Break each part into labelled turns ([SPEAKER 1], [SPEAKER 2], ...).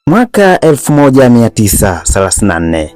[SPEAKER 1] Mwaka 1934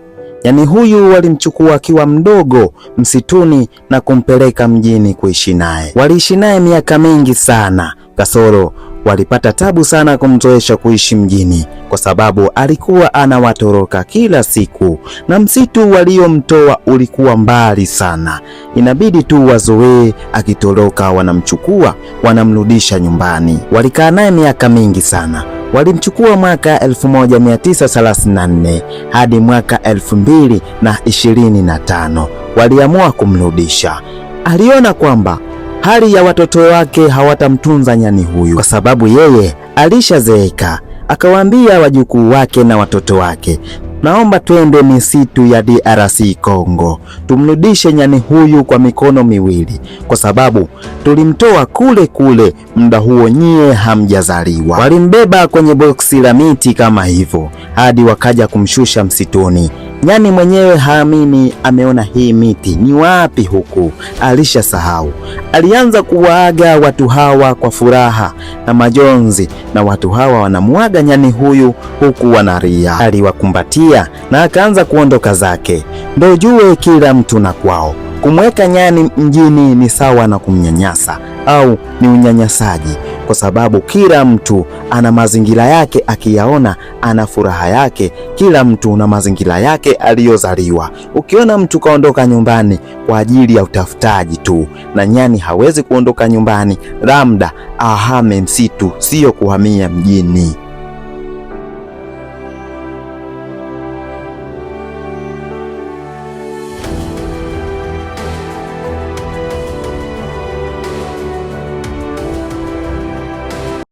[SPEAKER 1] nyani huyu walimchukua akiwa mdogo msituni na kumpeleka mjini kuishi naye. Waliishi naye miaka mingi sana, kasoro walipata tabu sana kumzoesha kuishi mjini kwa sababu alikuwa anawatoroka kila siku, na msitu waliomtoa ulikuwa mbali sana. Inabidi tu wazoee, akitoroka wanamchukua wanamrudisha nyumbani. Walikaa naye miaka mingi sana. Walimchukua mwaka 1934 hadi mwaka 2025 waliamua kumrudisha. Aliona kwamba hali ya watoto wake hawatamtunza nyani huyu kwa sababu yeye alishazeeka. Akawaambia wajukuu wake na watoto wake, naomba twende misitu ya DRC Congo tumrudishe nyani huyu kwa mikono miwili, kwa sababu tulimtoa kule kule, muda huo nyie hamjazaliwa. Walimbeba kwenye boksi la miti kama hivyo hadi wakaja kumshusha msituni. Nyani mwenyewe haamini, ameona hii miti ni wapi huku, alishasahau. Alianza kuwaaga watu hawa kwa furaha na majonzi, na watu hawa wanamuaga nyani huyu huku wanalia. Aliwakumbatia na akaanza kuondoka zake. Ndo jue kila mtu na kwao. Kumweka nyani mjini ni sawa na kumnyanyasa au ni unyanyasaji, kwa sababu kila mtu ana mazingira yake, akiyaona ana furaha yake. Kila mtu na mazingira yake aliyozaliwa. Ukiona mtu kaondoka nyumbani kwa ajili ya utafutaji tu, na nyani hawezi kuondoka nyumbani, labda ahame msitu, sio kuhamia mjini.